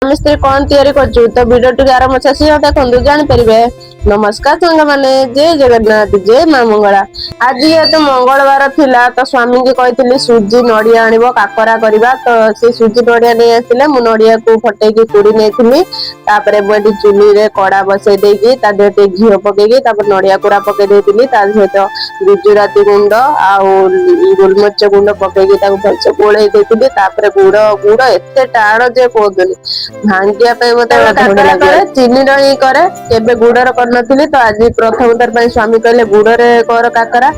ସ୍ୱାମୀ ସ୍ତ୍ରୀ କଣ ତିଆରି କରୁଛୁ, ତ ଭିଡିଓ ଟିକେ ଆରମ୍ଭ ଶେଷ ଦେଖନ୍ତୁ, ଜାଣିପାରିବେ। ନମସ୍କାର ସାଙ୍ଗମାନେ, ଜୟ ଜଗନ୍ନାଥ, ଜୟ ମା ମଙ୍ଗଳା। ଆଜି ଯେହେତୁ ମଙ୍ଗଳବାର ଥିଲା, ତ ସ୍ୱାମୀଙ୍କୁ କହିଥିଲି ସୁଜି ନଡିଆ ଆଣିବ, କାକରା କରିବା। ତ ସେ ସୁଜି ନଡିଆ ନେଇ ଆସିଲେ। ମୁଁ ନଡିଆକୁ ଫଟେଇକି କୁରି ନେଇଥିଲି। ତାପରେ ମୁଁ ଏଠି ଚୁଲିରେ କଡା ବସେଇ ଦେଇକି ତା ଦେହରେ ଟିକେ ଘିଅ ପକେଇକି ତାପରେ ନଡିଆ କୁରା ପକେଇ ଦେଇଥିଲି। ତା ସହିତ ଗୁଜୁରାତି ଗୁଣ୍ଡ ଆଉ ଗୋଲମରିଚ ଗୁଣ୍ଡ ପକେଇକି ତାକୁ ଭଲସେ ଗୋଳେଇ ଦେଇଥିଲି। ତାପରେ ଗୁଡ ଗୁଡ ଏତେ ଟାଣ ଯେ କୁହନ୍ତୁନି, ଭାଙ୍ଗିବା ପାଇଁ ମତେ କାକରା କରେ ଚିନିର ହିଁ କରେ, କେବେ ଗୁଡର କରିନଥିଲି। ତ ଆଜି ପ୍ରଥମ ଥର ପାଇଁ ସ୍ୱାମୀ କହିଲେ ଗୁଡରେ କର କାକରା,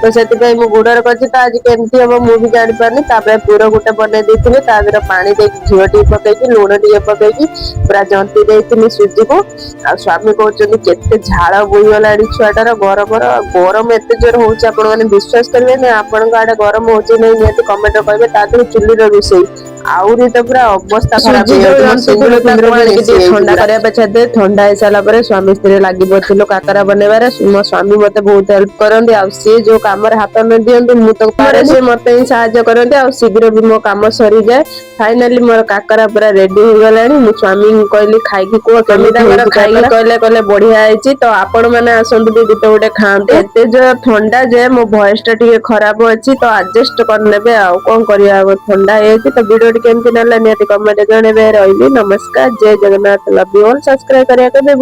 ତ ସେଥିପାଇଁ ମୁଁ ଗୁଡରେ କରିଛି। ତ ଆଜି କେମିତି ହବ ମୁଁ ବି ଜାଣିପାରୁନି। ତାପରେ ପୁର ଗୋଟେ ବନେଇ ଦେଇଥିଲି। ତା ଦେହରେ ପାଣି ଦେଇକି, ଘିଅ ଟିକେ ପକେଇକି, ଲୁଣ ଟିକେ ପକେଇକି ପୁରା ଜନ୍ତି ଦେଇଥିଲି ସୁଜିକୁ। ଆଉ ସ୍ୱାମୀ କହୁଛନ୍ତି କେତେ ଝାଳ ବୋହିଗଲାଣି ଛୁଆଟାର ଗରମର। ଗରମ ଏତେ ଜୋର ହଉଛି, ଆପଣ ମାନେ ବିଶ୍ୱାସ କରିବେନି। ଆପଣଙ୍କ ଆଡେ ଗରମ ହଉଛି ନାଇଁ, ନିହାତି କମେଣ୍ଟ କହିବେ। ତା ଦେହରେ ଚୁଲିର ରୋଷେଇ, ଆହୁରି ତ ପୁରା ଅବସ୍ଥା ଖରାପ ସୁଜି ଯୋଉ ହେଇଯାଉଛି। ମୋ ଜନ୍ତିଥିଲୁ ସିନ୍ଦୁର ତାକୁ ଫିନ୍ଦୁର ବି ଆଣିକି ମିଶି ଟିକେ ଯାଇଛି ଥଣ୍ଡା ପୁରା। କରିବା ପାଇଁ ଛାଡ଼ିଦେଲେ। ଥଣ୍ଡା ହେଇସାରିଲା ପରେ ସ୍ୱାମୀ ସ୍ତ୍ରୀ ଲାଗି ପଡିଥିଲୁ କାକରା ବନେଇବାରେ। ମୋ ସ୍ୱାମୀ ମତେ ବହୁତ ହେଲ୍ପ କରନ୍ତି ଆଉ ସିଏ ଯୋଉ କାମରେ ହାତ ନ ଦିଅନ୍ତି, ମୁଁ ତ ପାରେନି। ସେ ମତେ ହିଁ ସାହାଯ୍ୟ କରନ୍ତି ଆଉ ଶୀଘ୍ର ବି ମୋ କାମ ସରିଯାଏ। ଫାଇନାଲି ମୋର କାକରା ପୁରା ରେଡି ହେଇଗଲାଣି। ମୁଁ ସ୍ୱାମୀଙ୍କୁ କହିଲି, ଖାଇକି କୁହ କେମିତି ତାଙ୍କର ହେଇଛି। ଖାଇକି କାକରା କହିଲେ କହିଲେ ବଢିଆ ହେଇଛି। ତ ଆପଣ ମାନେ ଆସନ୍ତୁ ବି ଗୋଟେ ଗୋଟେ ଖାଆନ୍ତୁ। ଏତେ ଜୋର ଥଣ୍ଡା ଯେ ମୋ ଭଏସ ଟା ଟିକେ ଖରାପ ଅଛି, ତ ଆଡଜଷ୍ଟ କରିନେବେ, ଆଉ କଣ କରିବା, ଆଉ ଥଣ୍ଡା ହେଇଯାଇଛି। ତ ଭିଡିଓଟି କେମିତି ଲାଗିଲା, ନିହାତି କମେଣ୍ଟ ଜଣେଇବେ। ରହିଲି, ନମସ୍କାର, Jai Jagannath, love you all. Subscribe କରିବାକୁ ବି